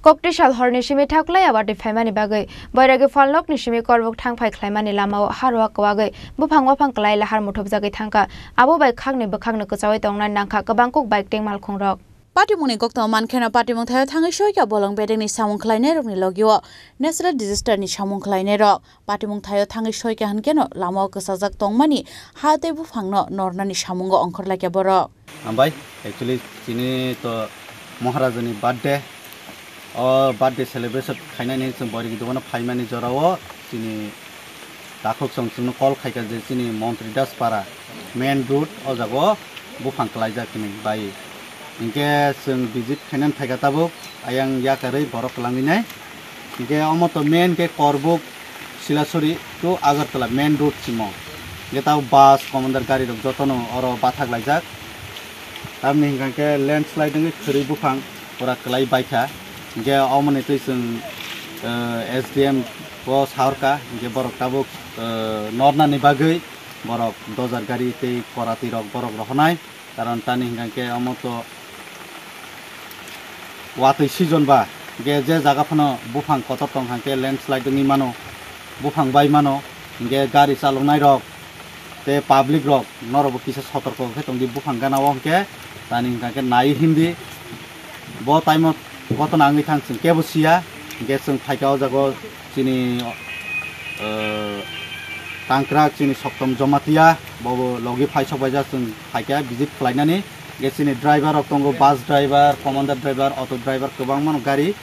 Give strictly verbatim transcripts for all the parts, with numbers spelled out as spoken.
Kokti sal horni simi thaklai awatwi phaimani bagwi Bairagi phalnokni simi korbuk thangphai khlaimani lamao harwa kwagwi buphang waphang kwlai lahar muthubjagwi thangkha. Abo bai khakni bwkhakno kwchaui tongnani nangkha kwbang kuk bike tei malkhungrok. Patimungni koktwma mankheno patimung thaio thangwi soikha bolong bedekni samung khlainairokni logio natural disaster ni samung khlainairok. Patimung thaio thangwi soikha hwnkeno lamao kwchajak tongmani ha tei buphangno nornani samungo ongkhorlaikha borok. Hambai, actually, chini to Maharajani birthday. O birthday celebration khainani chwng Bairagi dugano phaimani jorao chini takhuk chwng chwngno call khaikha je chini Montri Das Para main road o jago buphang kwlaijak hinwi bai. Hinkhe chwng visit khainani phaikha tabuk ayang yakarwi borok kwlangwi nai. Hinkhe omo to main khe Korbuk Silasori to Agartala main road simo. Hinkhe tabuk bus, commander gari rok jotono oro bathak laijak. Tamni hinkha khe landslide wngwi khwrwi buphang pura kwlai baikha. Hinkhe omoni twi chwng, eh, S D M o sahorkha, hinkhe borok tabuk, eh, nornani bagwi borok dojar gari tei korati rok borok rohonai. Karon tani hinkha khe omo to watwi season ba, hinkhe je jaga phano buphang kotor tong kha khe landslide wngwi mano, buphang bai mano, hinkhe gari chaloknai rok tei public rok norokbo kisa sotorko khe tongdi buphang gana o hinkhe tani hinkha khe nai hindi bo time o gotona wngwi thang chwng kebo siya, hinkhe chwng phaikha o jaga o. Chini, eh, tangkrak chini Soktom Jamatia, bobo logi phai sok baijak chwng phaikha visit khlainani. Ge chini driver rok tongo, bus driver, commander driver, auto driver kwbangma no gari.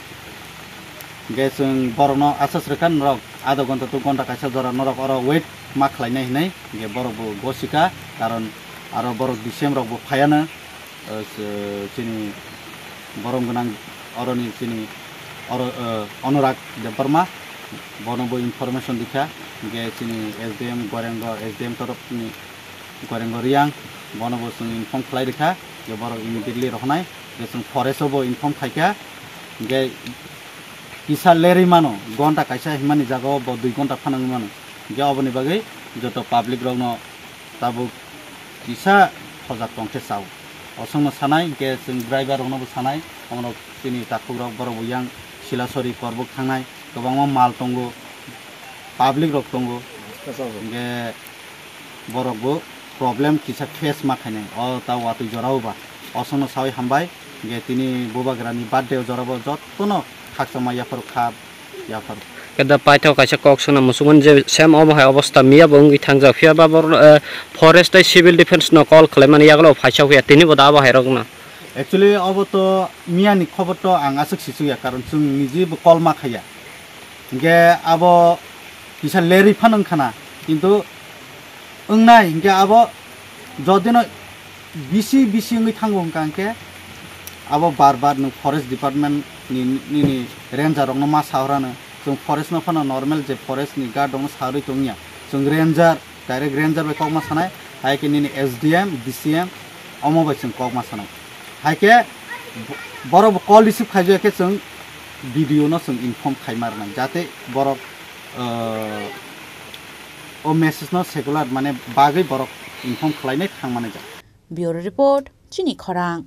Ge chwng borokno asas rwkha norok adha ghonta to ghonta kaisa jora norok oro wait ma khlainai hinwi. Ge borok bo gosika, karon aro borok D C M rok bo phaiano. Eh, se-, chini borom gwnang oroni chini oro, eh, Anurag Debbarma, bono bo information dikha, hinkhe chini S D M Gorengo, S D M torokni Gorengo Riang, bono bo chwng inform khlai rikha, je borok immediately rohonai, je chwng forest o bo inform khaikha, hinkhe kisa lerwi mano, ghonta kaisa himani jaga o bo dui ghonta phano wngwi mano, hinkhe oboni bagwi joto public rokno tabuk kisa hojak tong khe chao. Osongno sanai, hinkhe chwng driver rokno bo sanai, omorok chini takhuk rok borok bo yang Silasori Korbuk thangnai, kwbangma mal tongo, public rok tongo, hinkhe borok bo problem kisa face ma khainai, o ta watwi jora o ba. Osongno sawi hambai, hinkhe tini bubagrani birthday o jora bo jotono khakchangma yaphar kha. Yaphar. Keda paithak kaisa kok suna muchungmani je sem obo hai obosta miya bo wngwi thangjak, phiya ba bor, eh, forest tei civil defense no call khlaimani yagulo phaisa huya tini bo da abo hai rok no. Actually, obo to miya ni khobor to ang aswk sichukya, karon chwng niji bo call ma khaiya. Hinkhe abo kisa lerwi phano wngkhana, kintu wngnai hinkhe abo jodino bisi bisi wngwi thango hwnkha hinkhe abo bar bar nwng forest department ni, nini ranger rokno ma sahorano, chwng forest no phano normal je forest ni guard rokno saharwi tongya, chwng ranger, direct ranger bai kokma sanai, hai khe nini S D M, D C M omo bai chwng kokma sanai, hai khe borok bo call receive khaijak khe chwng B D O no chwng inform khaima rwnai, jate borok, ah, o message no secular mane bagwi borok inform khlainai thangmani jak. Bureau Report, Chini Khorang.